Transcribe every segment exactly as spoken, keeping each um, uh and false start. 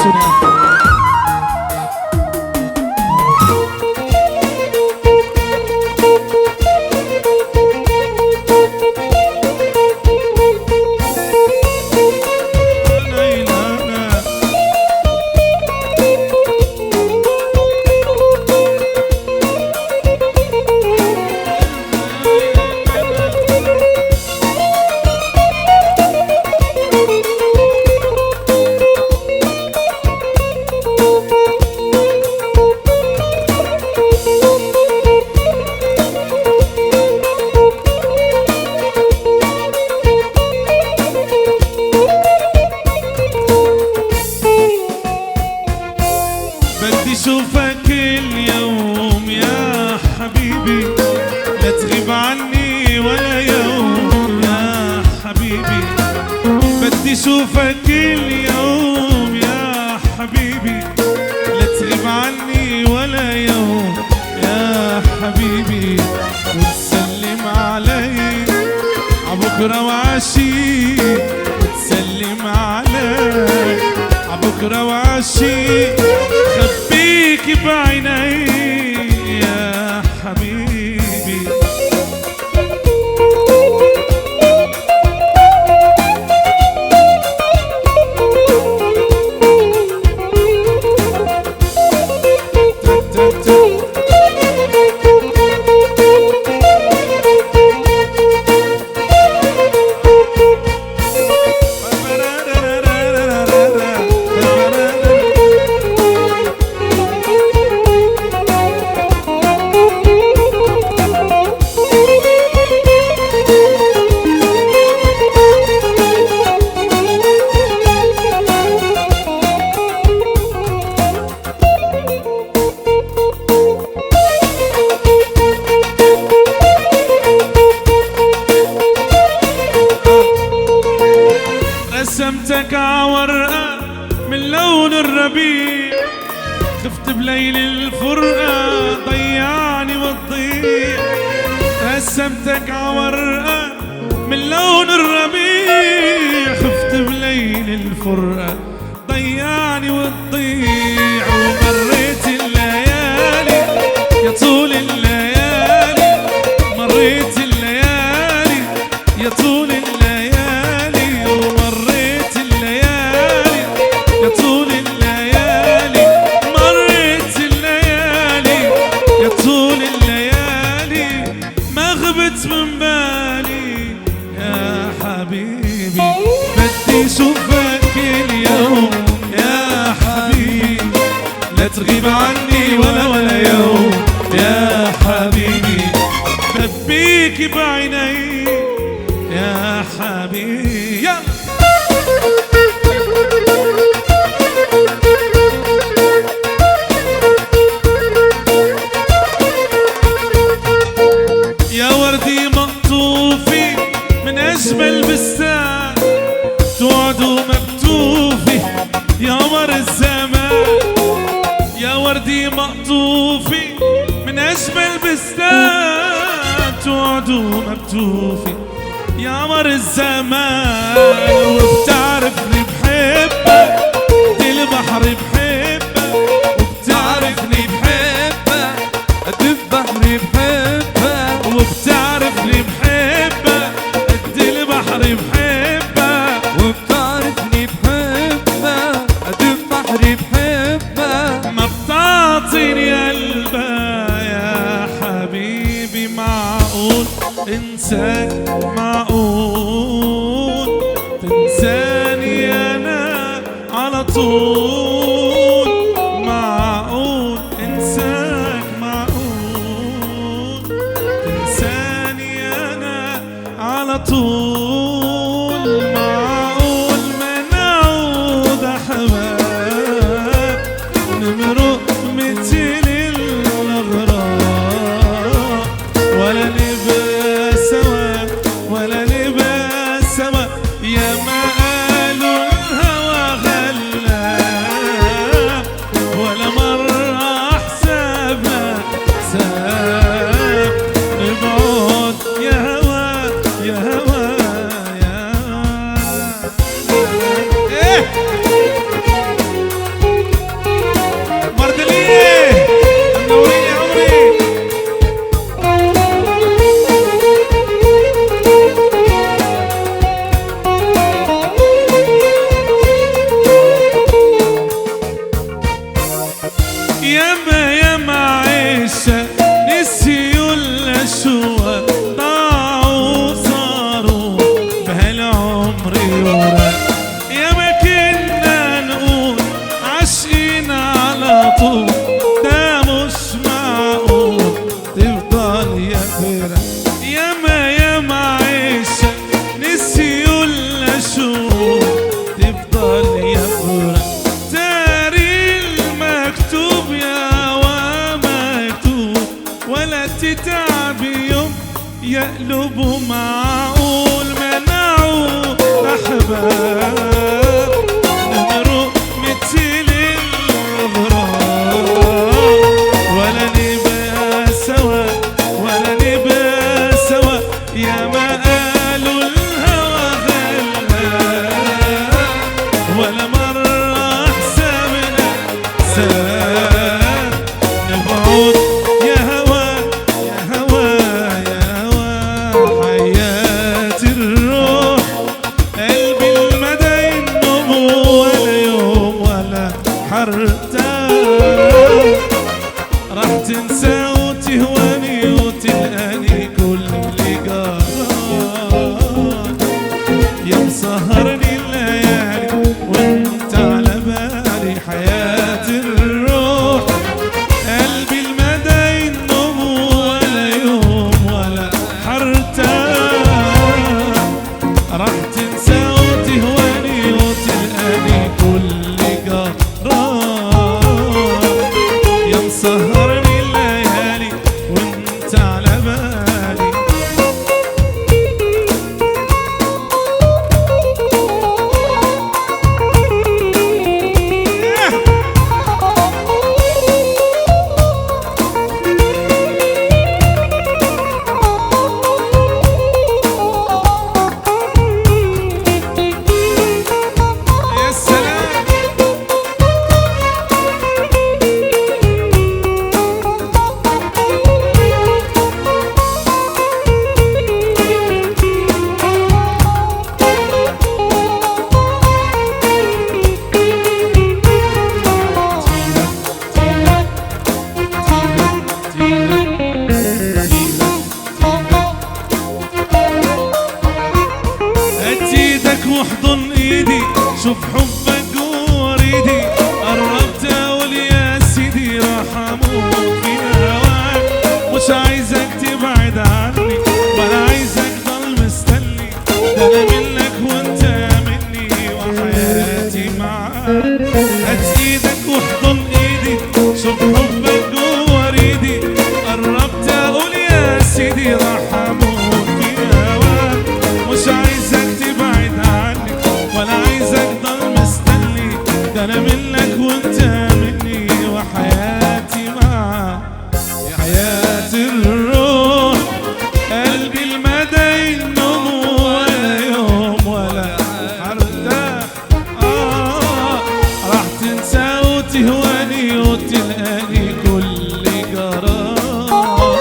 Tune. بدي شوفك اليوم يا حبيبي، لا تغيب عني ولا يوم يا حبيبي. بدي شوفك اليوم يا حبيبي، لا تغيب عني ولا يوم يا حبيبي. وتسلم علي عبكرة وعشي، وتسلم علي عبكرة وعشي، خبيك بعيني يا حبيبي. رسمتك ع ورقة من لون الربيع، خفت بليل الفرقة ضيعني وتضيع. رسمتك ع ورقة من لون الربيع، خفت بليل الفرقة ضيعني وتضيع. ومريت الليالي يا طول الليالي، مريت الليالي يا طول الليالي، ومريت الليالي يا طول الليالي، مريت الليالي يا طول الليالي، ما غبت من بالي يا حبيبي. بدي شوفك اليوم يا حبيبي، لا تغيب عني ولا ولا يوم يا حبيبي. ببيك بعيني يا حبيبي. يلا. يا وردي مقطوفي من أجمل بستان، توعد ومكتوفي يا قمر الزمان. يا وردي مقطوفي من أجمل بستان، توعد ومكتوفي يا قمر الزمان. وبتعرفني بحبك، قد البحر بحبك، وبتعرفني بحبك، قد البحر بحبك، وبتعرفني بحبك، قد البحر بحبك، وبتعرفني بحبك، قد البحر بحبك. ما بتعطيني قلبها يا حبيبي، معقول انساك؟ معقول تنساني انا على طول؟ معقول انساك؟ معقول تنساني انا على طول؟ معقول ما نعود احباب، نمرق مثل الاغراب، ولا نبقى سوا، ولا نبقى سوا، يا ما قالوا الهوى غلاب. تعب يوم يقلب معقول منعوا أحباب نمرق مثل الغراب ولا نبقى سوا ولا نبقى سوا يا ما قالوا الهوى غلاب ولا مرة حسابنا سوا نبعد يا هوى يا هوى يا هوى حياة الروح قلبي المدى النوم ولا يوم ولا حرتاح راح تنسى وتهواني وتلقاني كل قرار يا مسهرني الليالي وانت على بالي حياة الروح قلبي المدى النوم ولا يوم ولا حرتاح راح تنسى وتهواني وتلقاني كل قرار يا مسهرني الليالي وانت على بالي يا سلام هات ايدك واحضن ايدي شوف حبك جوا وريدي قربت اقول يا سيدي راح اموت في هواك مش عايزك تبعد عني ولا عايزك ضل مستني ده انا منك وانت مني وحياتي معاك هات ايدك واحضن ايدي شوف حبك جوا وريدي قربت اقول يا سيدي راح اموت في هواك مش عايزك تبعد عني ولا عايزك ضل مستني ده انا منك وانت مني وحياتي معاك يا حياة الروح قلبي المدى النوم ولا يوم ولا حرتاح آه راح تنسى وتهواني وتلقاني كل قرار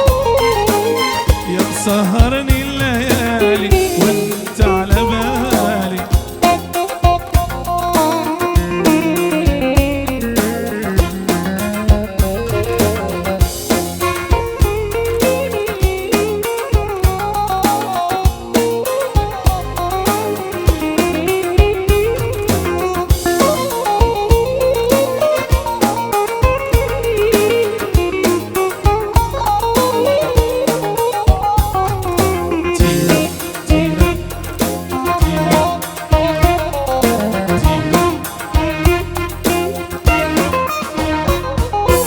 يا مسهرني الليالي وانت على بالي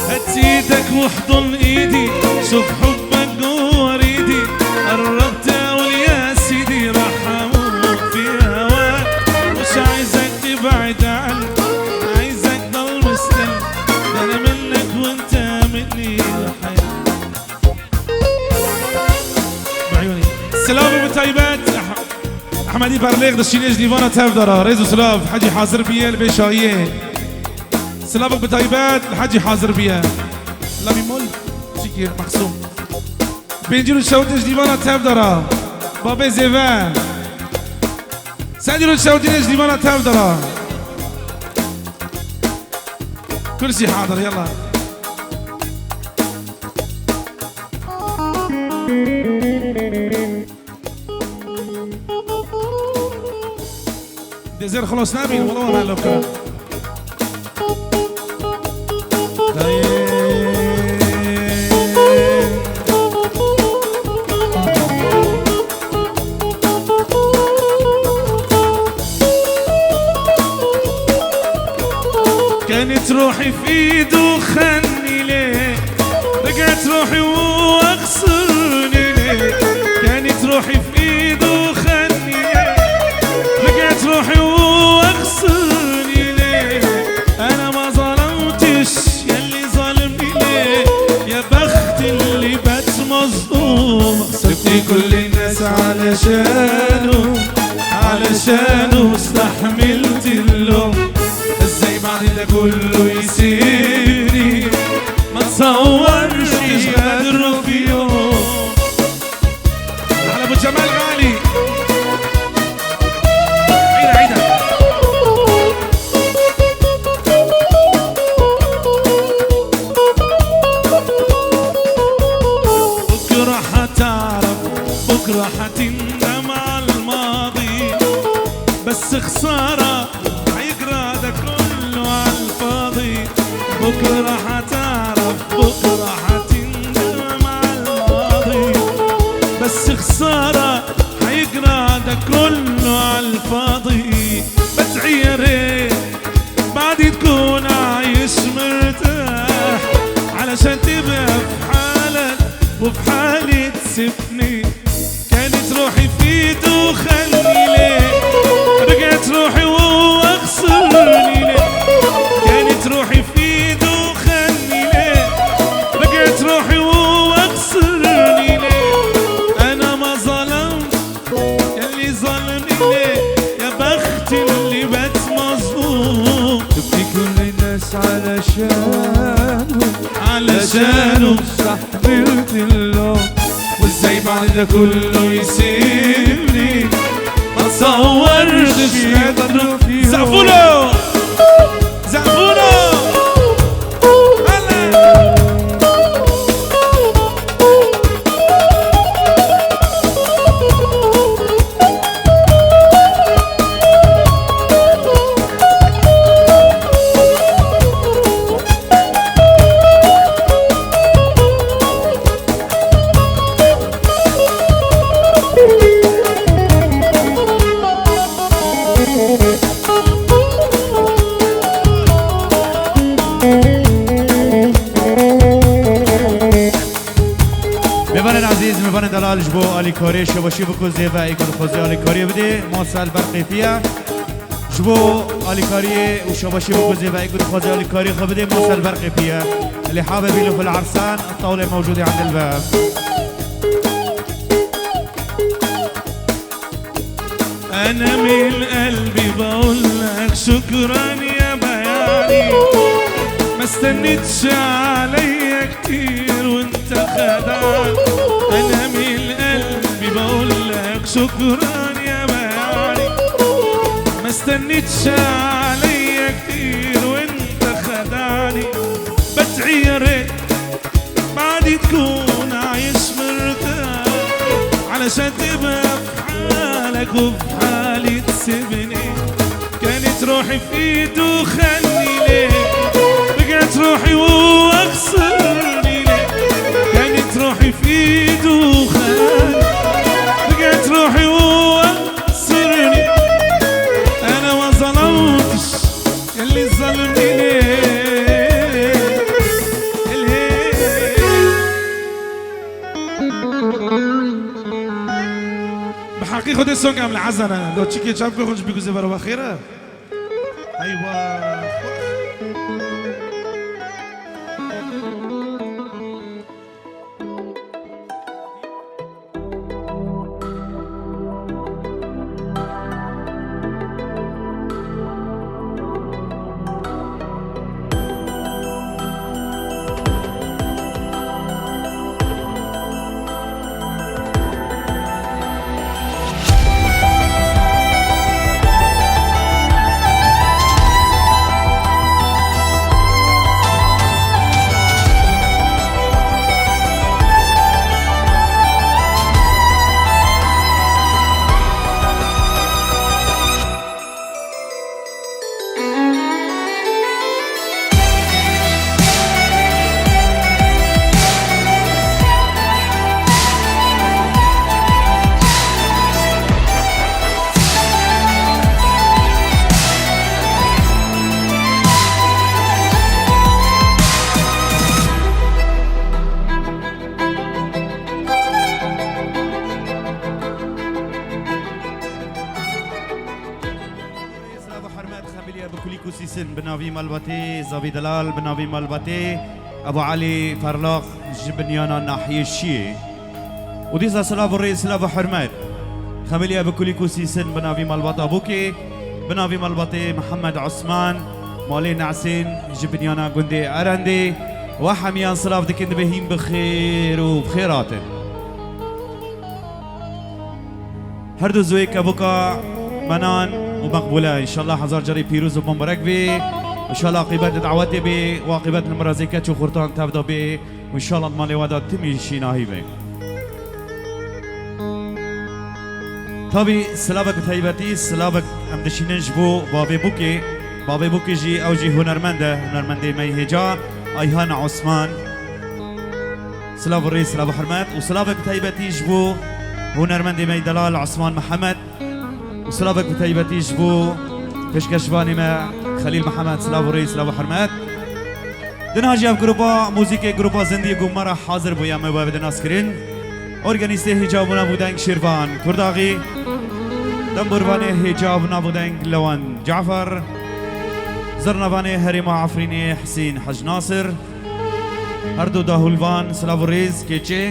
هات ايدك واحضن ايدي شوف حبك جوا وريدي قربت اقول يا سيدي راح اموت في هواك مش عايزك تبعد عني عايزك ضل مستني ده انا منك وانت مني وحياتي بعيوني سلام ابو تايبات احمدی بەرلێخ دەشینێژ دیوانە تەڤدارا. Rêz û silav, Hecî hazir biye li bê şayiyê. Silavek bi taybet li Hecî hazir biye. Lavî mol çikê mexsûm. Pêncî û şewtêj dîvana tevdara. Babê zêve. Sedî û şewtêj dîvana tevdara. Kursî hadir, yalla. Dê zêr xilos nebîn, wala we meloka. كانت روحي في ايده وخني ليه رجعت روحي واخسرني ليه؟ كانت روحي في ايده وخلني ليه؟ رجعت روحي واخسرني ليه؟ انا ما ظلمتش، يلي ظالمني ليه؟ يا بخت اللي بات مظلوم. خسرت كل الناس علشانه، علشانه استحملت اللوم. ازاي بعد ده كله يسيبني؟ ما تصورش غدره في يوم. على ابو جمال غالي. عيدها، عيدها. بكرة حتعرف، بكرة حتندم على الماضي. بس خسارة حيجرى ده كله على الفاضي. بكرة حتعرف، بكرة حتندم على الماضي. بس خسارة حيجرى ده كله على الفاضي. بتعيري بعد تكون عايش مرتاح، علشان تبقى في حالك وفي حالي تسيبني. كانت روحي في ايده وخلني ليه؟ رجعت روحي وهو خسرني ليه؟ كانت روحي في ايده وخلني ليه؟ رجعت روحي وهو خسرني ليه؟ انا ما ظلمت، يلي ظالمني ليه؟ يا بخت اللي بات مظلوم. تبكي كل الناس علشانه، علشانه استحملت اللوم. وازاي بعد ده كله يسيبني؟ ما تصورش قدره في يوم. زعفولو! زعفولو! هلا! Mêvanên ezîz, mêvanên delal, ji bo alîkariyê şabaşî bikozê ve ê ku dixwazê alîkariyê bidê, masa li ber qêfiye. Ji bo alîkariyê û şabaşî bikozê ve ê ku dixwazê alîkariyê xwe bidê, masa li ber qêfiye. Lê habe bîlo fil ersan, tawlê mewcûdê endil be. أنا من قلبي بقول لك شكرا يا بياني، ما استنيتش عليا كتير وانت خدعني. أنا من قلبي بقول لك شكرا يا بياني، ما استنيتش عليا كتير وانت خدعني. بدعي يا ريت بعد تكون عايش مرتاح، علشان تبقى في حالك وفي حالي تسيبني. كانت روحي في ايده وخلني ليه؟ رجعت روحي وهو خسرني ليه؟ كانت روحي في ايده وخلني، رجعت روحي وهو خسرني. انا ما ظلمتش، اللي ظلمني ليه؟ الهي. بحقي خدي سونغ ام العزنة. لو تشيكي تشامكو خنج بيكوزي بروا خيرة. ايوا. Navî malbatê Zavî Delal, bi navî malbatê Ebu Elî Ferlaq ji binyana nahiyê Şiyê. Û dîsa silav û rê, silav û hurmet. Xemilî Ebu Kulîk û Sîsin bi navî malbata Bûkê, bi navî malbatê Mihemed Osman, malê Nesên ji binyana gundê Erendê. We hemiyan silav dikin, dibê hîn bi xêr û bi xêr hatin. Her du zoyê kevoka Menan û Meqbûle, înşallah hezar carî pîroz û bomberek bê. Înşallah aqîbet li dawetê bê û aqîbet li mirazê keç û xurtan tevda bê û înşallah li malê we de timî şînahî bê. Tabî silavek bi taybetî, silavek em dişînin ji bo bavê Bûkê. Bavê Bûkê jî, ew jî hunermend e, hunermendê me yê hêja, Ayhan Osman. Silav û rê, silav û hurmet û silavek bi taybetî ji bo hunermendê me yê delal Osman Mihemed û silavek bi taybetî ji bo pêşkeşvanê me Xelîl Mihemed. Silav û rê, silav û hurmet. Di niha jî ev grupa muzîkê, grupa zindî ku me re hazir bûye, em ê we bidin naskirin. Organîstê hêja bûna bû deng Şêrvan Kurdaxî, temburvanê hêja bûna bû deng Lewan Cafer, zirnavanê herêma Efrînê Hesîn Hec Nasir, her du dahulvan, silav û rêz, keçê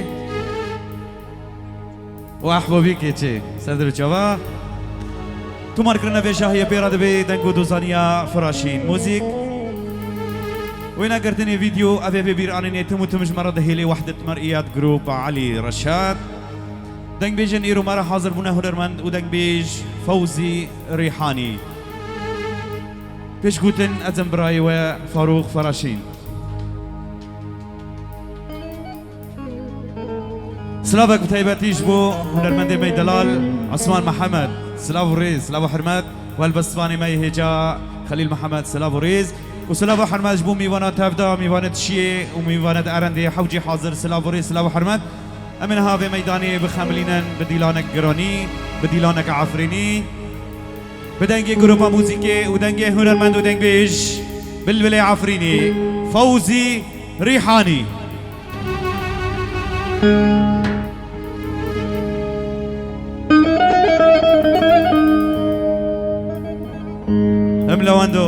û ehbabî keçê. Ser dir û çava. Tomarkirina vê şahiyê pê re dibe deng û dozaniya Firaşîn Muzîk. Wênegirtinê vîdeo, ev ê vê bîranînê tim û tim ji me re dihêlê Wehdet Mer'iyet Group Elî Reşad. Dengbêjên îro me re hazir bûne hunermend û dengbêj Fewzî Rîhanî. Pêşgotin ez im birayê we Farûq Feraşîn. Silavek bi taybetî ji bo hunermendê me yê delal Osman Mihemed. Silav û rêz, silav û hurmet. Û helbestvanê me yê hêja Xelîl Mihemed, silav û rêz. Û silav û hurmet ji bo mîvana tevda, mîvanê Şiyê û mîvanê Erendê hewcî hazir, silav û rêz, silav û hurmet. Em ê niha vê meydanê bixemilînin bi dîlanek giranî, bi dîlanek Efrînî, bi dengê grupa muzîkê û dengê hunermend û dengbêj Bilbilê Efrînî, Fewzî Rîhanî. Em lewendo.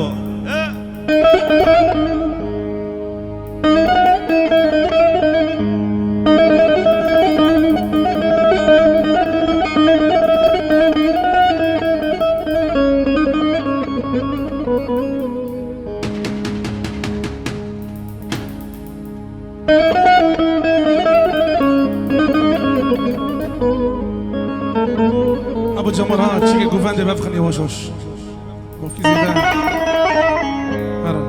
Abo Cemal ha, çîkê govendê vefxin yavaş yavaş. Mufkî zêde. Herin.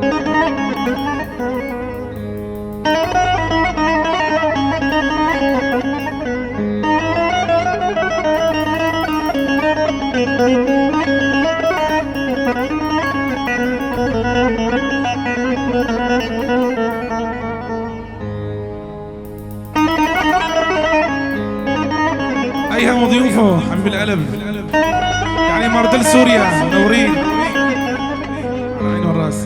أيهم ضيوفه حبيب القلب، يعني مرض سوريا منورين. على العين والراس.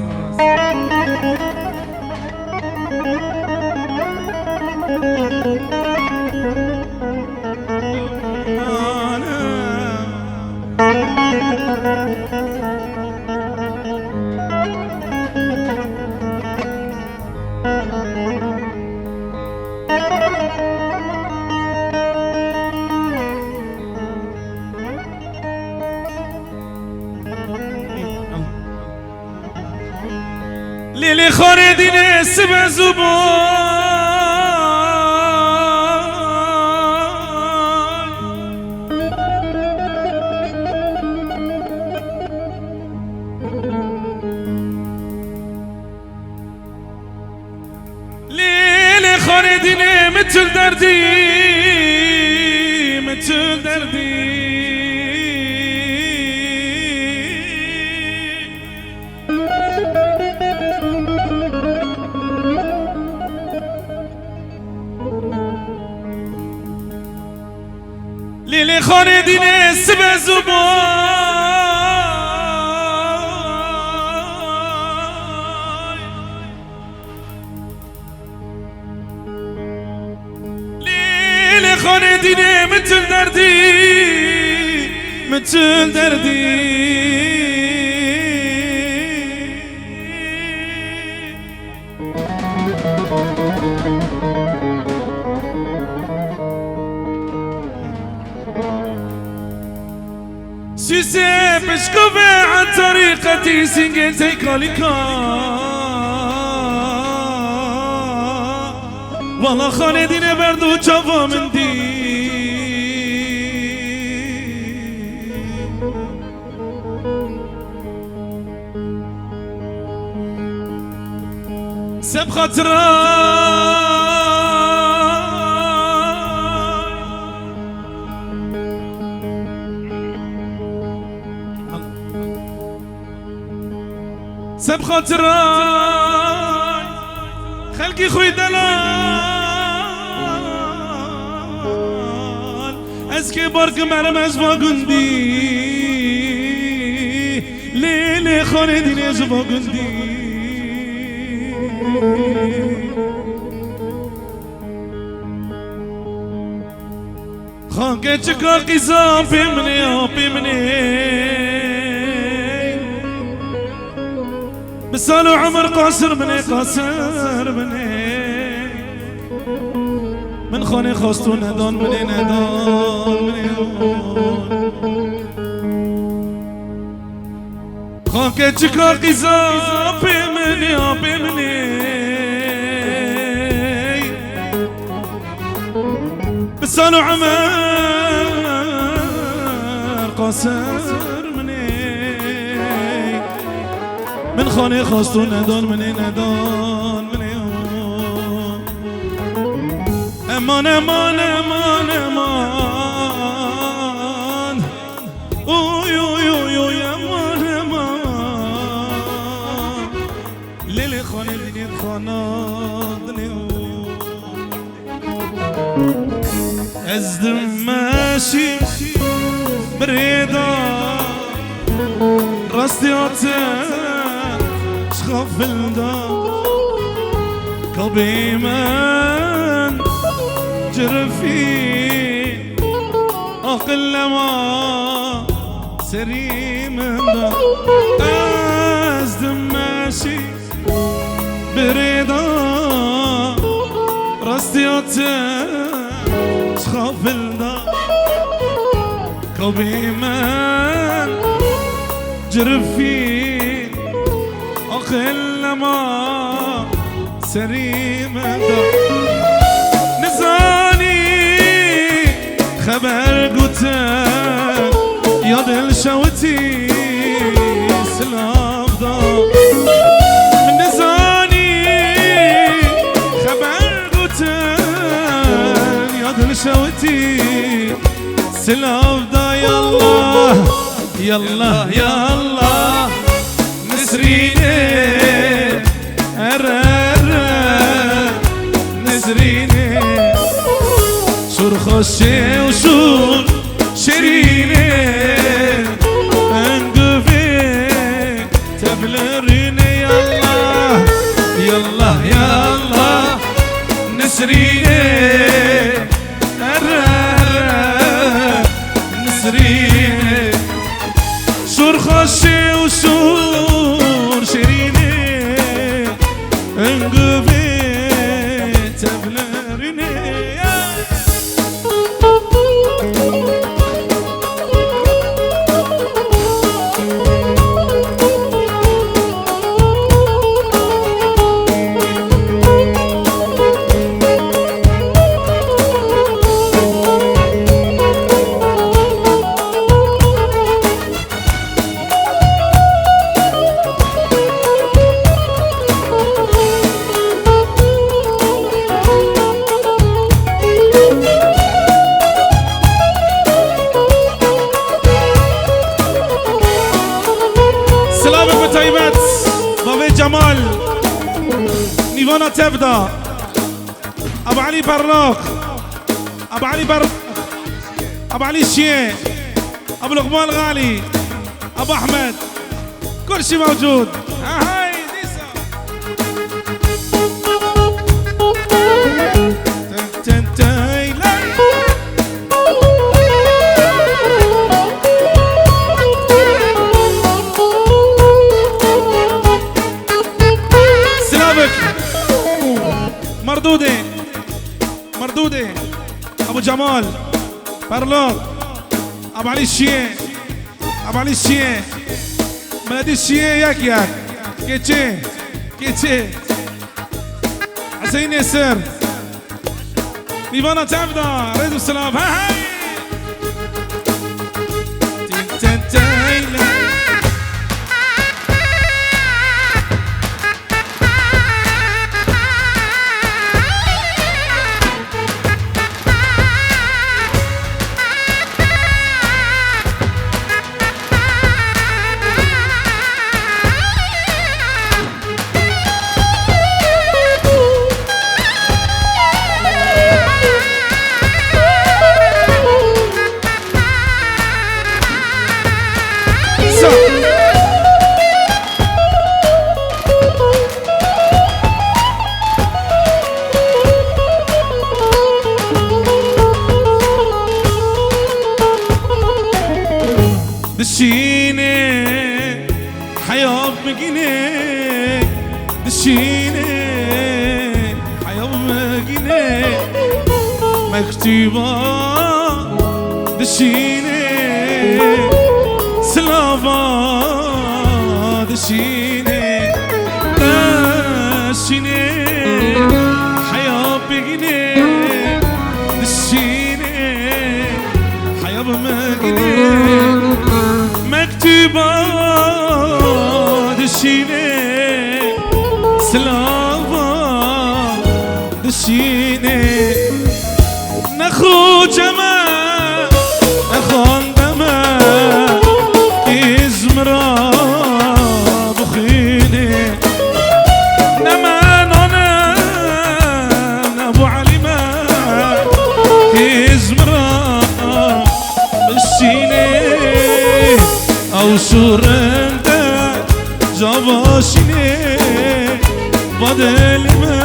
Lîlî xorê dînê sibe zû boy. Lîlî xorê dînê mi til derdî, mi til derdî. Lîlî xorê dînê sibe zû boy. Lîlê xanê dînê min til derdî, min til derdî. Tîsîngê tey kalîka. Wala xanê dînê berdo çava min dî. Seb xatira. Seb xatira xelkî xwî delal, ez kê bar kim erem ez va gundî, lê lê xanê dînê ji va gundî. Xanke çika qîza pê min ê, a pê min ê. Bi sal û umir qasir min ê, qasir min ê. Min xanê xwest û nedan min ê, nedan min ê. Xake çika qîza pê min ê, a pê min ê. Bi sal û umir qasir min ê. Min xanê xwest û nedan min ê, nedan min ê. Eman, eman, eman, eman. Oy, oy, oy, oy, eman, eman. Lê lê xanê dinê xana dinê. Ez dimeşî birêda rastiyate ji xafilda. Kalbê min cirifî aqil lema serî min da. Ez dimeşî birêda rastiyate ji xafilda. Kalbê min cirifî aqil lema serî min da. Nizanî xeber gute ya dil şewitî silav da. Min nizanî xeber gute ya dil şewitî silav da. Yallah, yallah, yallah. Nisrînê, ere, ere, Nisrînê. Şûr xweşê û şûr şêrînê. Enguvê tevlerînê. Yallah, yallah, yallah. Nisrînê, ere, ere, Nisrînê. Şûr xweşê û şûr şêrînê, enguvê tevlerînê. Silavek bi taybet bavê Cemal, nîvana tev da. Ebu Elî Berlak, Ebu Elî Ber-, Ebu Elî Şiyê, Ebu Luqman Xalî, Ebu Ehmed, kul şî mewcûd. Hey, dîsa. Ten, ten, tey, ley. Silavek. Merdûdê. Merdûdê, Ebû Cemal, Perlo, Ebu Elî Şiyê, Ebu Elî Şiyê, Hadi şiye yek yek. Keçê. Keçê. Hüseyin Esir. Mîvana tev da. Rêz û silav. Hey, hey. Tin, ten, teyle. Dişînê heya bigînê, dişînê heya bigînê. Mektûba dişînê, silava dişînê, dişînê heya bigînê, dişînê heya bigînê. Mektûba dişînê, silava dişînê. Nexoce me, nexwande me, îzmira bixwînê. Ne me nane, ne bu elî me, îzmira bişînê. Ew şûrinde cava şînê, va dilê me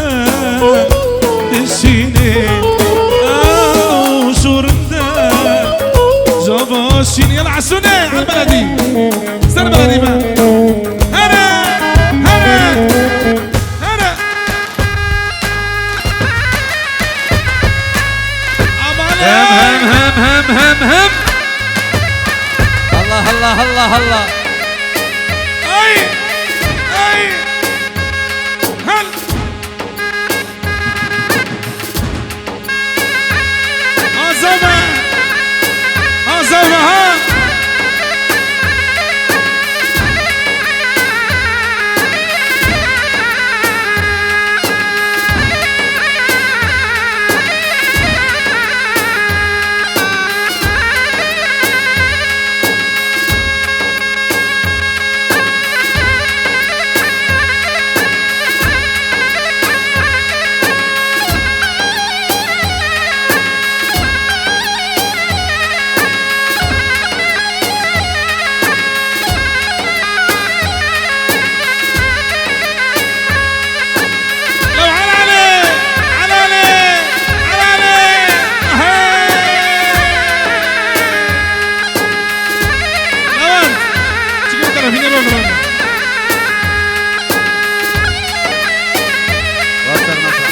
dişînê. Ew şûrinde cava şînê. Yala Esûnê, el beledî. Ser beledî me. Here, here, here. Aman Hem, hey. hem, hem, hem, hem, hem. Allah, Allah, Allah, Allah. Ay, ay. Hal. Azam ha. Azam ha. لو على علي، على علي، على علي. هاي. لو أنت. تيجي أنت لو فيني روح روح. وأكثر مثلا.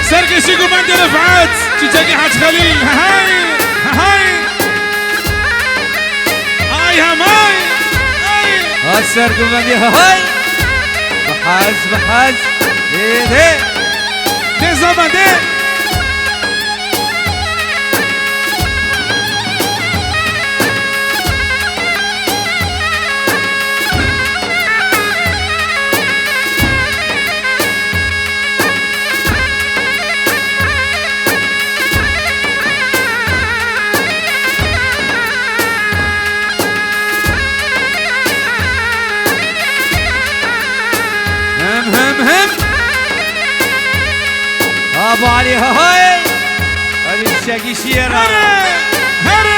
سركشي قومندي رفعت، تشتكي حاج خليل، هاي، هاي. هاي هم هاي، هاي. هاي سركشي قومندي، هاي. بحز، بحز. دي، دي. دي زمان، دي. هم، هم، هم. أبو علي، هاي. هذه الشاقي شيرة. هري، هري.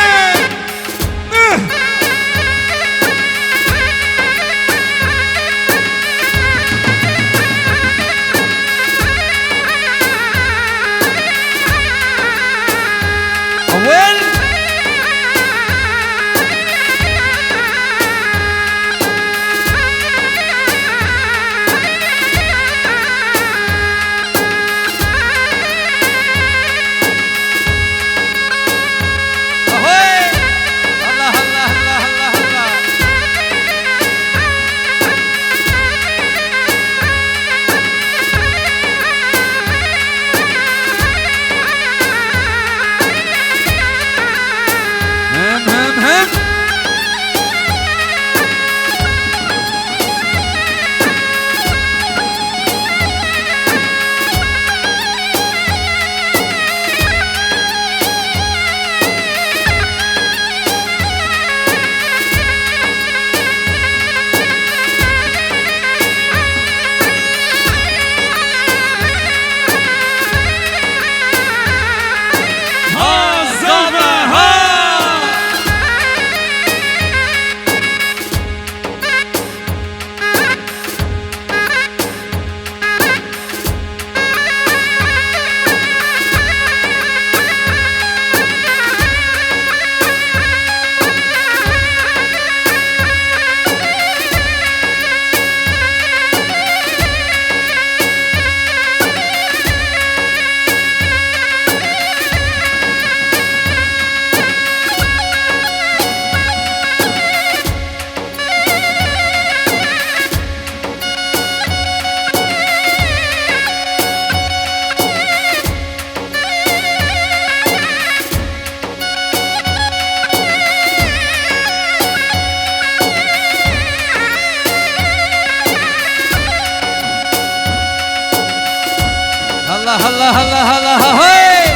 Allah Allah, hey!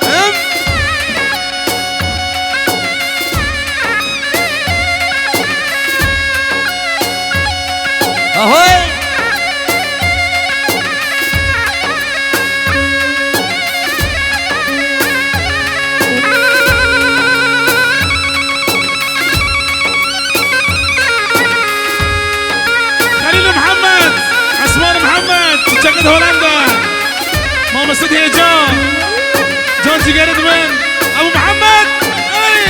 Hım? Ahoy! Xelîl Mihemed, Esmar Mihemed, Çiçek di Holanda. Mamoste Hêca, can cigerid min. Ebu Mihemed, ey!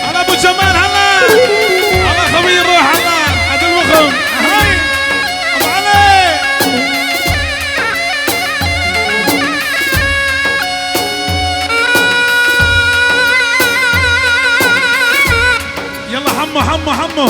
هلا ابو جمال، هلا. هلا خوي الروح، هلا. عدل مخم. هاي. ابو علي. يلا حمو، حمو، حمو.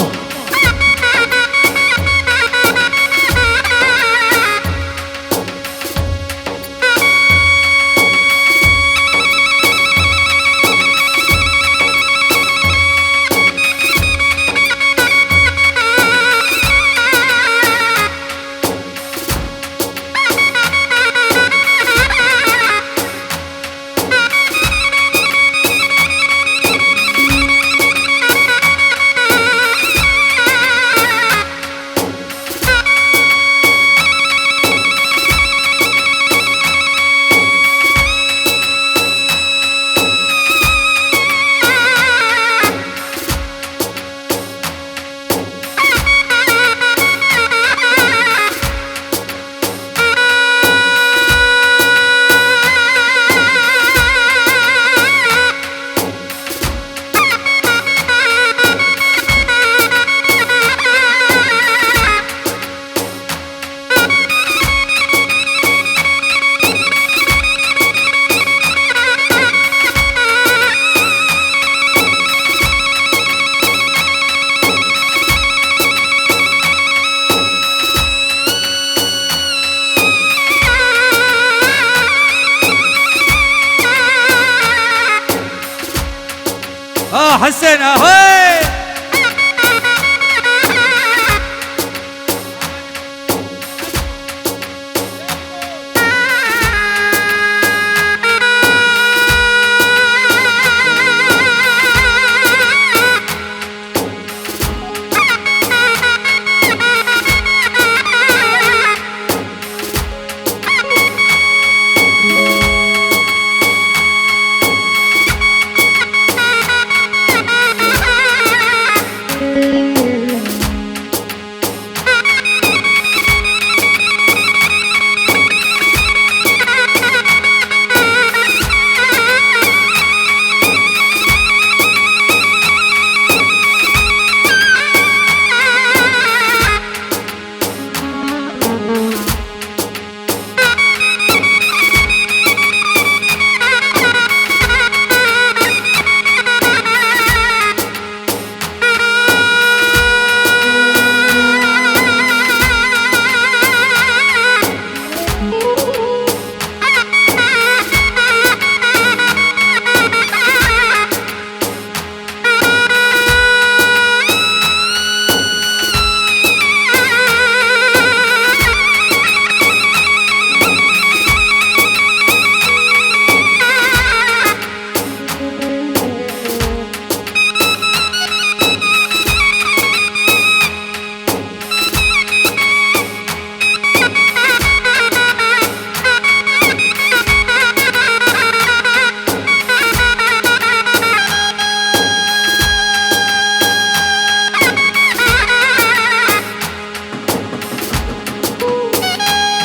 آه حسين، آه، هوي!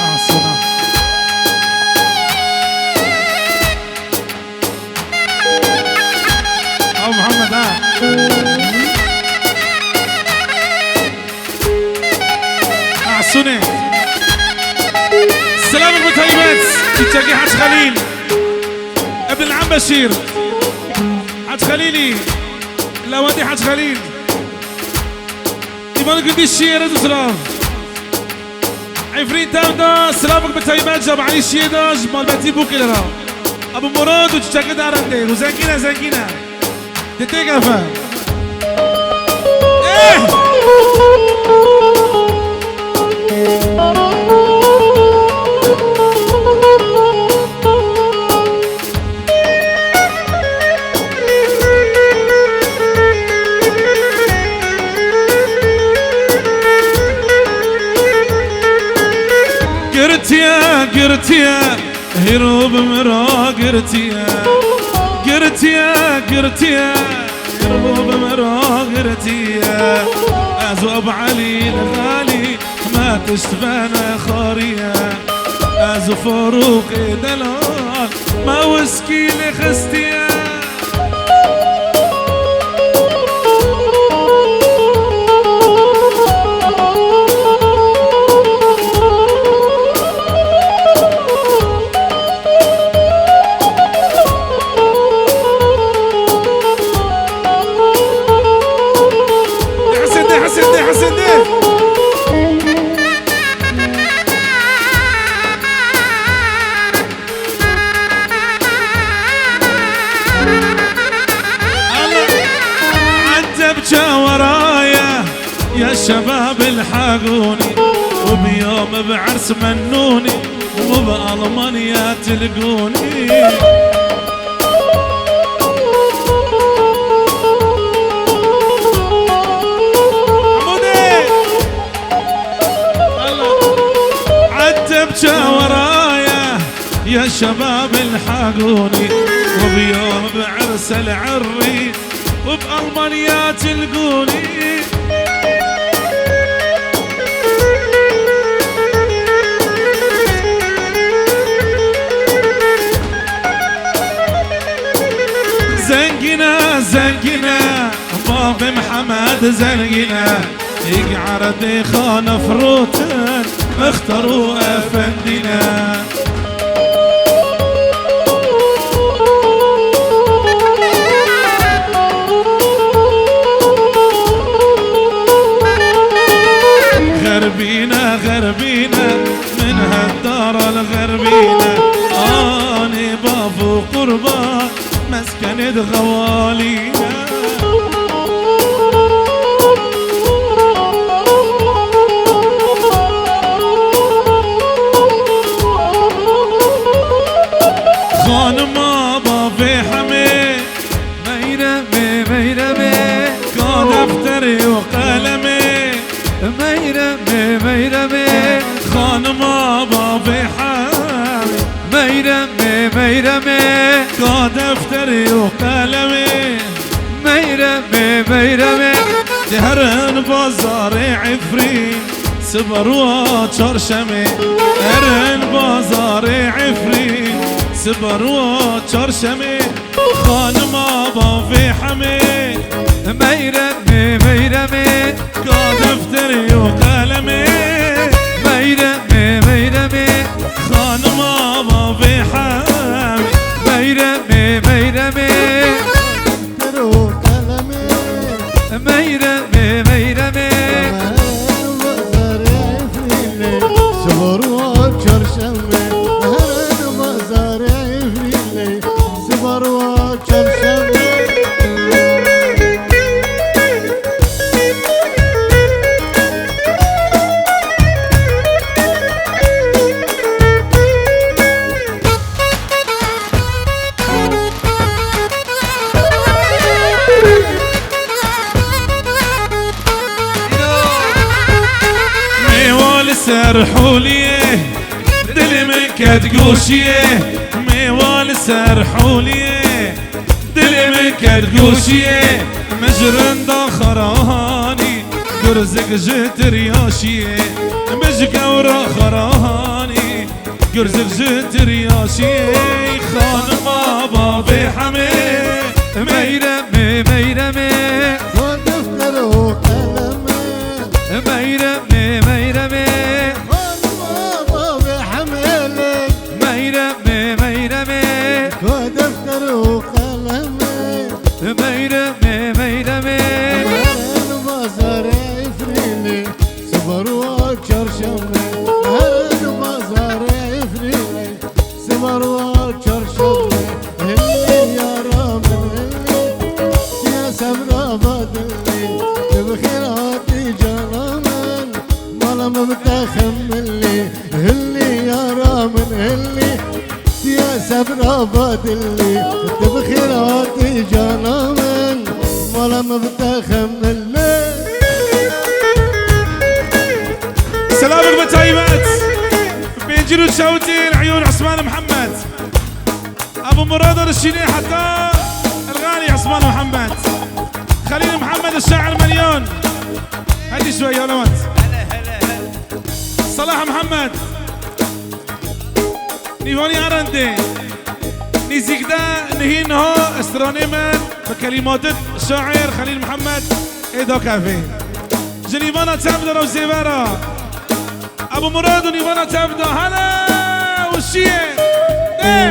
آه، سلام. أبو محمد، ها. أحسني. سلامك بطيبات. تشجي حاج خليل. ابن العم بشير. حاج خليلي. الأوادي حاج خليل. إيمان قديش شير زرار. Efrîn tev da, silavek bi taybet ji Abelî Şiyê da, ji malbetî Bûkê re. Ebu Murad û çiçekê da rindê û zengîn e, zengîn e. Dê têkefe. Eh! Girtiye, girtiye, hîro bi min re girtiye. Girtiye, girtiye, hîro bi min re girtiye. Ez û Ebu Elî li xalî me tişt vene xariye. Ez û Farûqê delal me wiskî lê xistiye. Hesindê, hesindê, hesindê. Ente bi çaweraya ya şebab el hagûnî û bi yom bi ers mennûnî û bi Almanya tilgûnî. Hemûdê! Ente bi çaweraya ya şebab el hagûnî û bi yom bi ers el errî û bi Almanya tilgûnî. Zengîne, zengîne, bavê Mihemed zengîne. Îg eredê xane firotin, mixtar û efendî ne. Xerbîne, xerbîne, min hendara li xerbîne. Anê bav û qurban, meskenê di xewalîne. Xanima bavê hemê. Meyremê, meyremê. Ka defterê û qelemê. Meyremê, meyremê. Xanima bavê hemê. Meyremê, meyremê. Ka defterê û qelemê. Meyremê, meyremê. Dê herin bazarê Efrîn, sibar û çarşemê. Herin bazarê Efrîn, sibar û çarşemê. Xanima bavê hemê. Meyremê, meyremê. Ka defterê û qelemê. Meyremê, meyremê. Xanima bavê hemê. Meyremê, meyremê. Defter û qelemê. Meyremê, meyremê. Herin bazarê Efrînê, sibar û çarşemê. Herin bazarê Efrînê, sibar û çarşemê. Mêwa li ser holiyê, dilê min ket goşiyê. Mêwa li ser holiyê, dilê min ket goşiyê. Min ji rinda xarahanî, gurzik ji tiryaşiyê. Min ji gewra xarahanî, Gurzik ji tiryaşiyê, xanima bavê hemê. Meyremê, meyremê. Ka defter û qelemê. Meyremê, meyremê. Xanima bavê hemê lê. Meyremê, meyremê. Ka defter û qelemê. Meyremê, meyremê. Herin bazarê Efrînê, sibar û çarşemê. Cana min, mala min bi te xem min lê. Selamik bi taybet. Pêncî û çewtî li Eyûn Osman Mihemed. Ebu Murad dişînê heta Elxanî Osman Mihemed. Xelîl Mihemed şair Melyon. Hadi şuwe yalamat. Salah Mihemed. Nîvanî Erendê. Nîzîk de nihî niha stranê min bi kelîmatit şair Xelîl Mihemed ê dakevê. Ji nîvana tev de rew zêvera. Ebu Murad û nîvana tev de hele û şiyê. Ê!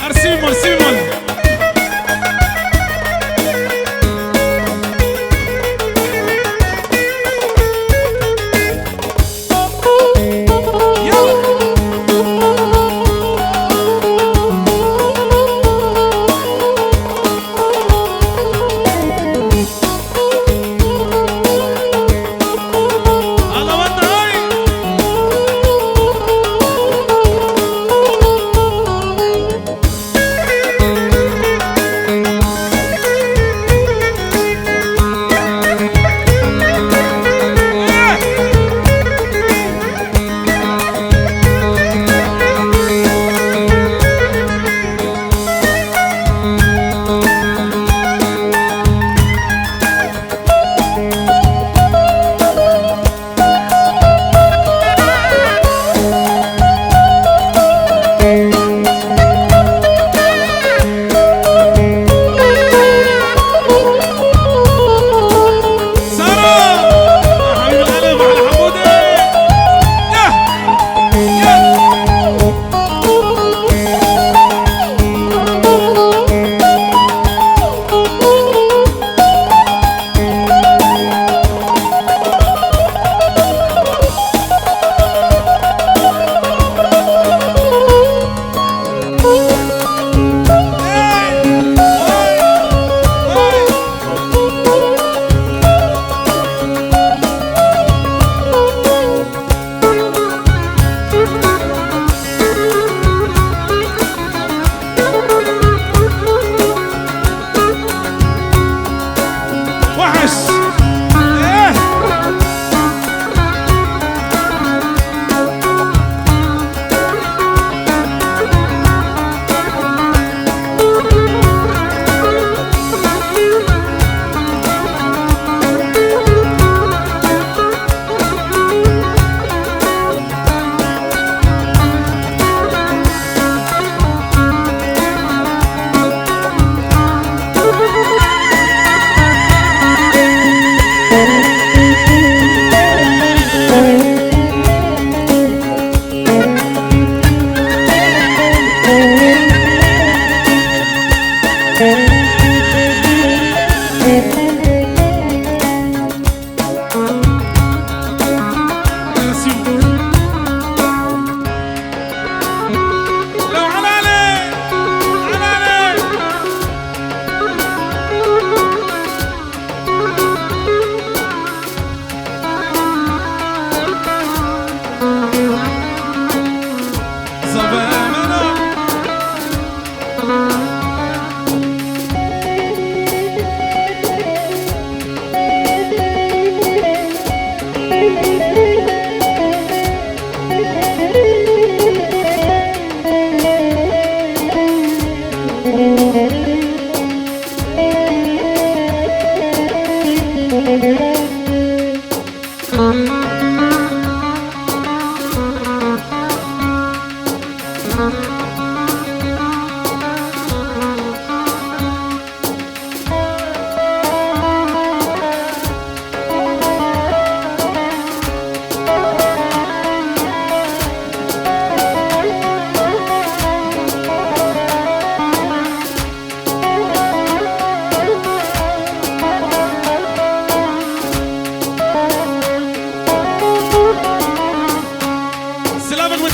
Merci, merci, mon.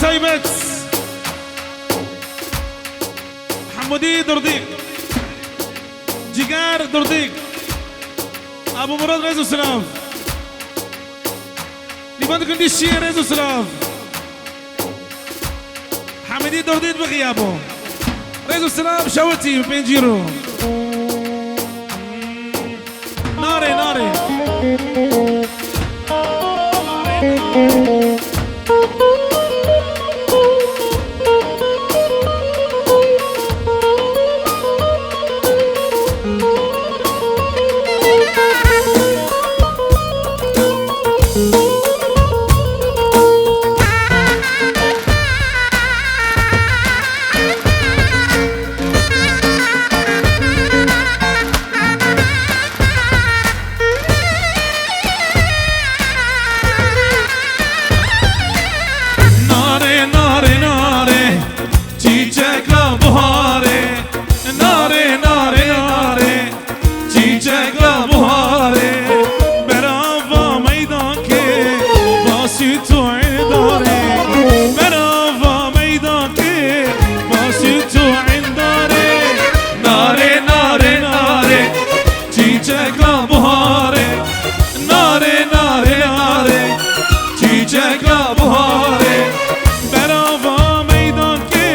Taybet. Hemudî Durdîk. Ciger Durdîk. Abu Murad rêz û silav. Lîvan Gundî Şiyê rêz û silav. Hemidî Dordît bi xiyabo. Rêz û silav şewitî bi pêncî ro. Narê, narê. Narê, narê, narê, çîçeka buharê. Narê, narê, narê, çîçeka buharê. Berava meydankê, basî tu indarê. Berava meydankê, basî tu indarê. Narê, narê, narê, çîçeka buharê. Narê, narê, narê, çîçeka buharê. Berava meydankê,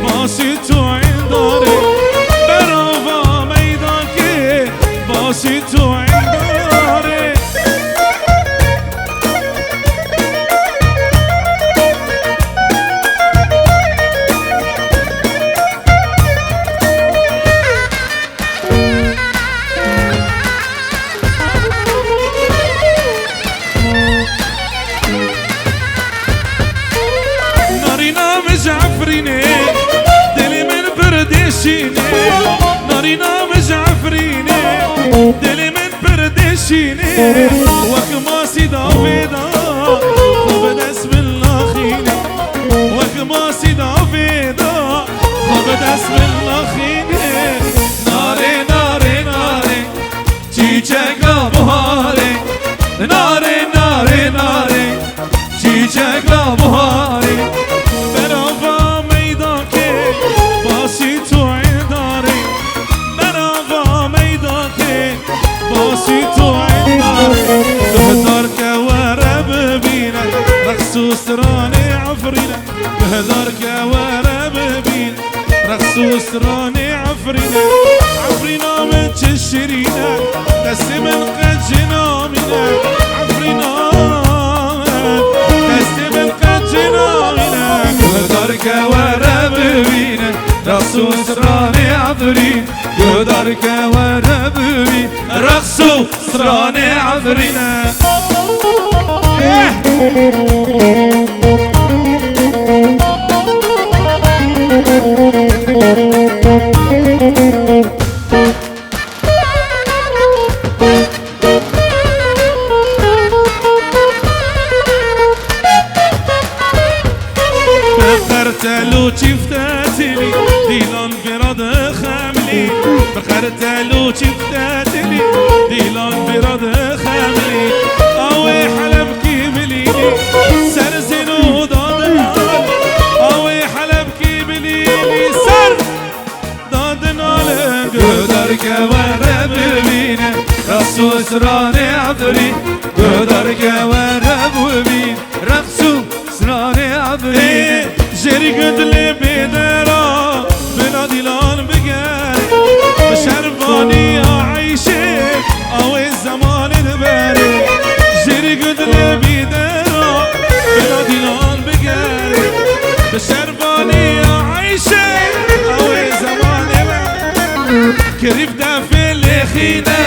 basî tu indarê. Berava meydankê, basî tu indarê. Narîna min ji Efrînê, dilê min pir dêşînê. Narîna min ji Efrînê, dilê min pir dêşînê. Wek masî davê da, xwe bi dest min naxînê. Wek masî davê da, xwe bi dest min naxînê. Narê, narê, narê, çîçeka buharê. Narê, narê, narê, çîçeka buharê. Berava meydankê, basî tu indarê. Berava meydankê, basî tu indarê. Guhdar ke were bibîne, reqs û stranê Efrîne. Guhdar ke were bibîne, reqs û stranê Efrîne. Efrîna min çi şirîne, destê min qet cina mîne. Efrîna min, destê min qet cina mîne. Guhdar ke were bibîne, reqs û stranê Efrîn. Guhdar ke were bibîne, reqs û stranê Efrîne. Bi qertel û çîfte tilî, dîlan vêra dixemlî. Bi qertel û çîfte tilî, dîlan vêra dixemlî. Awê Helebkî bilîlî, ser zêno dadin al. Awê Helebkî bilîlî, ser dadin al. Guhdar ke were bibîne, reqs û stranê Efrîn. Guhdar ke were bibîne, reqs û stranê Efrîn. Ê, jêrî gund lê bêdera, bina dîlan bigerê. Bi şervaniya eyşê, awê zemanê diberê. Jêrî gund lê bêdera, bina dîlan bigerê. Bi şervaniya eyşê, awê zemanê biberê. Kirî bi defê lêxîne,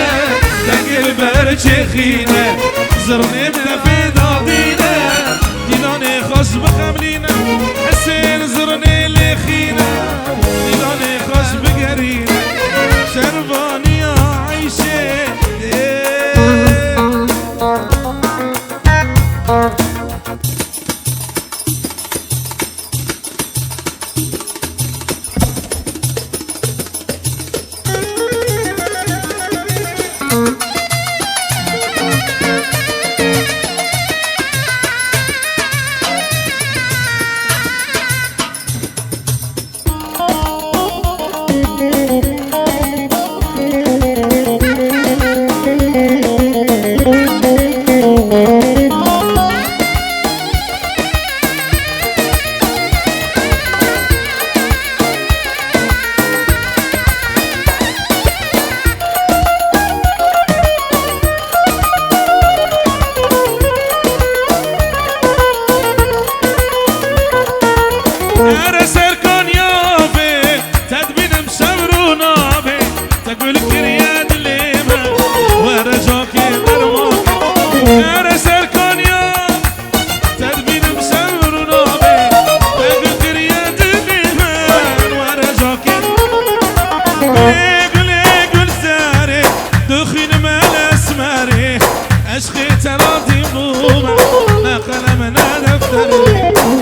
dengê li ber çêxîne, zirnê bi defê dadîne, dîlanê xweş bixemlîne. Hisên zirnê lêxîne, dîlanê xweş bigerîne, şervaniya eyşê dê.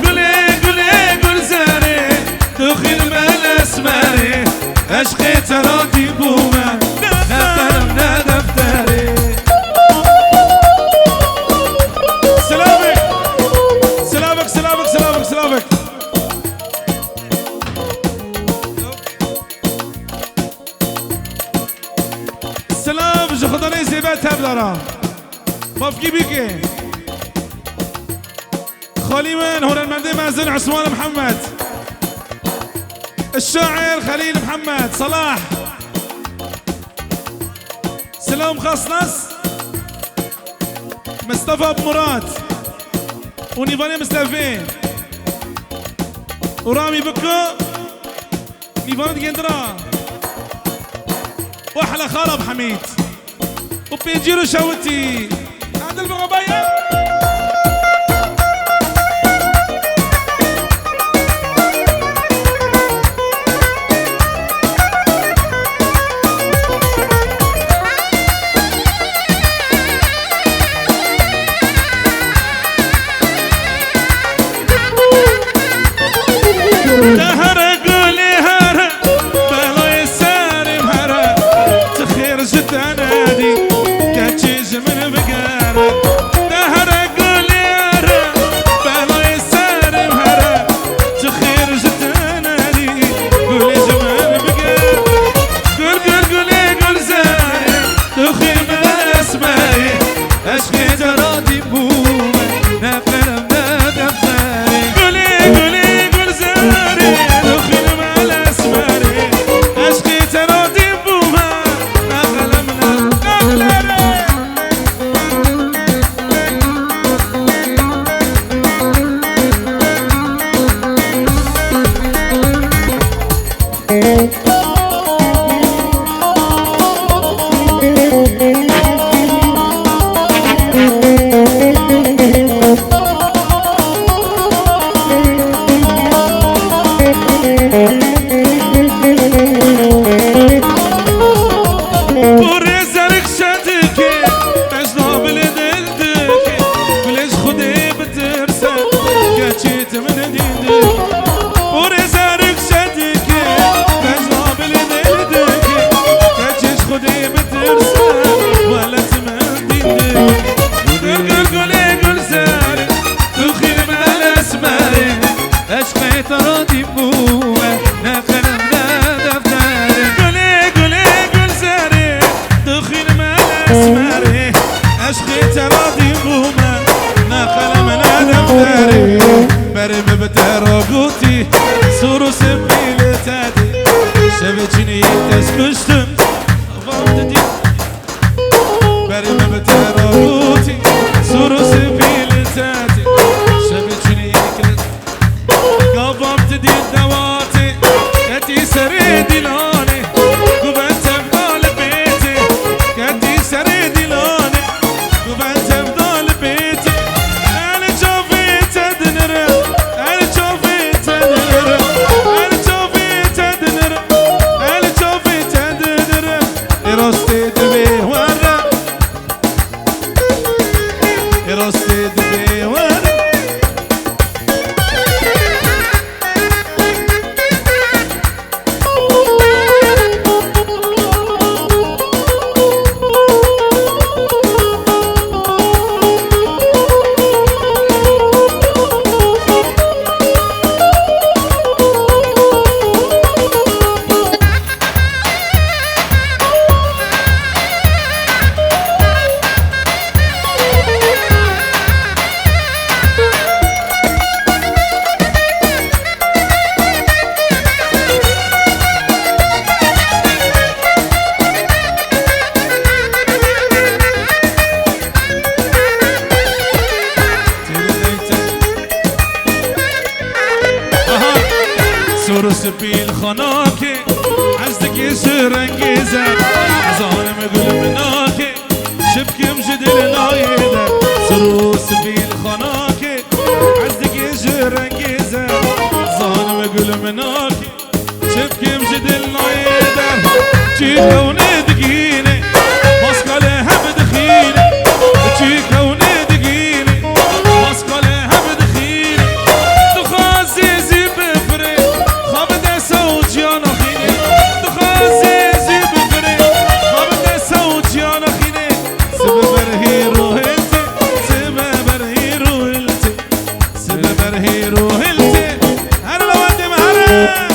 Gulê, gulê, gulzarê, tu xîl me lesmerê, eşqê te radî bûme, ne qelem ne defterê. Silavek, silavek, silavek, silavek, silavek. Silav ji Xudanê zêbe tevdara. Mafkî bike. Xalî min, hunermendê mezin Usman Mihemed. Şair Xelîl Mihemed Salah. Silav xas nas. Mistefa Murat. Û Nîvanê Mistefê. Û Ramî Biko. Nîvanê digêndira. Wehla Xalab Hemîd. Û pêncî Rûşewitî. Adil Bixabaya. Te here gulê here, belayê serê here, tu xêr ji te nedî, keçê ji min bigere. Te here gulê here, belayê serê here, tu xêr ji te nedî, gulê ji min bigere. Gul, gul, gulê gulzarê, tu xîl me lesmerê, eşqê te radî bûme, ne qelem ne defterê. Gulê, gulê, gulzarê, tu xîl me lesmerê, eşqê te radî bûme, ne qelem ne defterê. Û rêzerek şedike, mecna bilê dil dike, bilê ji Xwedê bitirse, keçê tu min dîn dike. Û rêzerek şedike, mecna bilê dil dike, keçê ji Xwedê bitirse, wele tu min dîn dike. Gul, gul, gulê gulzarê, tu xîr me lesmerê, eşqê te radî bûme, ne qelem ne defterê. Gulê, gulê, gulzarê, tu xîr me lesmerê, eşqê te radî bûme, ne qelem ne defterê. Berê min bi te re gotî, sor û sipî li te dî, şevê çinî te ez kuştim, van didî. Berê min bi te re gotî, sor û sipî li te dî, şevê çinî te Gavam ti dît dewatê, ketî serê dîlanê, guven tevda li pêtê, ketî serê dîlanê, guven tevda li pêtê. El çavê te dinire, el çavê te dinire, el çavê te dinire, el çavê te dinire. Ê rastê divê were, ê rastê divê were. Aha! Sor û spî li xanakê, ez dikê ji rengê zer. Ez anim gul minakê, çi bikim ji dil nayê der. Sor û spî li xanakê, ez dikê ji rengê zer. Zanim gul minakê, çi bikim ji dil nayê der. Çi xewnê digîne, maska li hev dixîne. Çi xewnê digîne, maska li hev dixîne. Her hêr û hiltê, her lewendê me here.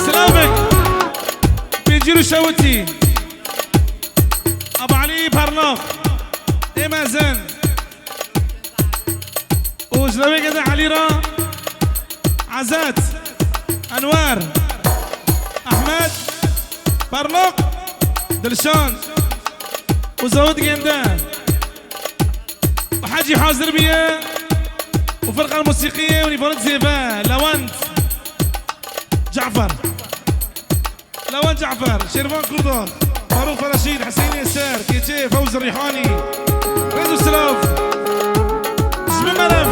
Silavek. Pêncî Rûşewitî. Abu Elî Parlaq. Ê mezin. Û ji lewê gede Elî re Ezet, Enwer, Ehmed, Parlaq, Dilşan û Zawid Gende. Û Hecî hazir biye û firqa musîqiyê û nîvanit zêve, Lewend Cafer. Lewend Cafer, Şêrvan Kurdo, Farûq Fereşîd, Hesînê Ser, Keçê, Fewzi Rîhanî. Rêz û silav. Ji min merev.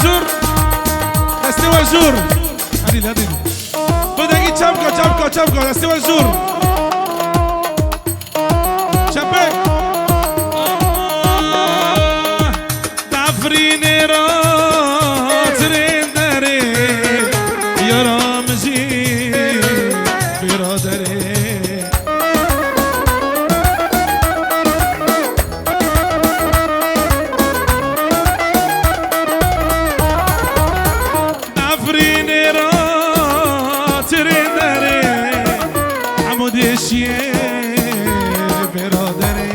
Jûr. Destê we jûr. Hadi, hadi. Xwedekî çepka, çepka, çepka. Destê we jûr. Çepek. Dafrînê ra tirên derê, yara min jî bêra derê. Nefrînê ra tirê derê, hemû dêşiyê bêra derê.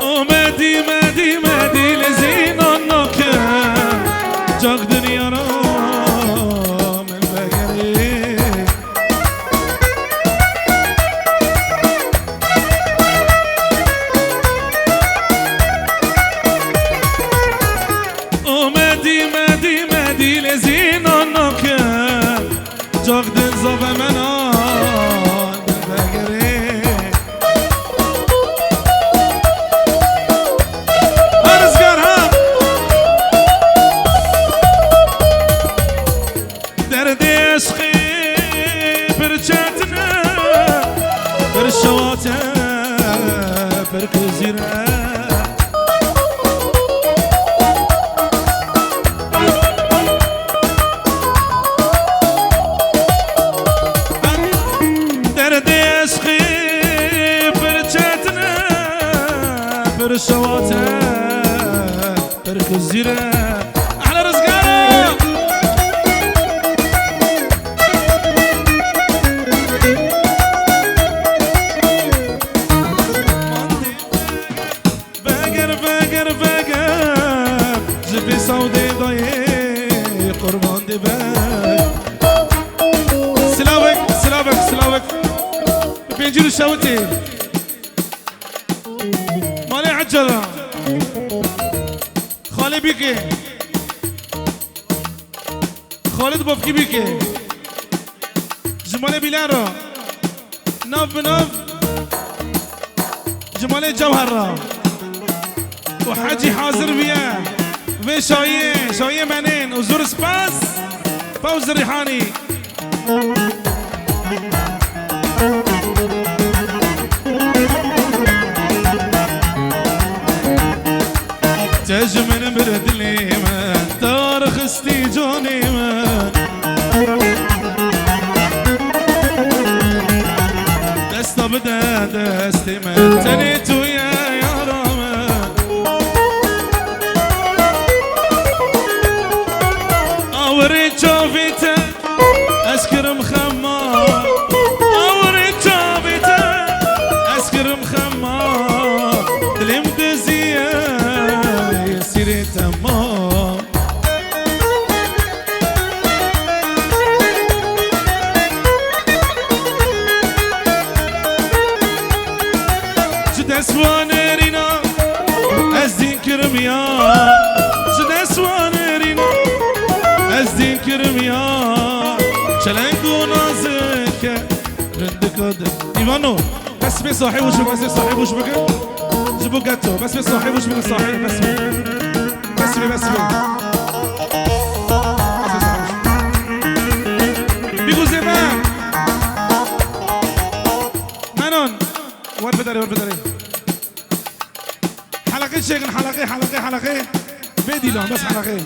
O medî, medî, medî lê zînan nakim, cak dinya ra min vegerê. O medî, medî, medî lê zînan nakim, cak din zave menan vegerê. Ha rizgar ha! Derdê eşqê pir çetin e, pir şewat e, pir kizîr e. Derdê eşqê pir çetin e, pir şewat e. Berk û zîre. Ehle rizgara. Veger, veger, veger. Ji pê sawdê dayê qurban dibe. Silavek, silavek, silavek. Pêncî û şewitê. Malê Ecela. Xalê Bîkê. Xalid Bafkî Bîkê. Ji malê Bîlal re. Nav bi nav. Ji malê Cewher re. Û Hecî hazir bûye. Vê şayê, şayê menên. Û zor spas. Fewzi Rîhanî. Te ji min bir dilê min, te rixistî canê min. Desta bide destê min, tenê tu ye yara min. Awirê çavê te. Ez kirim xema, awirê çavê te. Ez kirim xema, dilê min diziye, sîrê temam. Ji dest wan erîna, ez dîn kirim ya. Ji dest wan erîna, ez dîn kirim ya. Çeleng û nazik e, rindika din. Îvano, bes bê sahî wî bike, bes bê sahî wî bike. Ji bo geto, bes bê sahî wî bike, sahî, bes bê. Bes bê, bes bê. Bes bê sahî wî. Bîgûzê me. Menon. Wer bidarê, wer bidarê. Heleqê çêkin, heleqê, heleqê, heleqê. Vê dîlan, bes heleqê.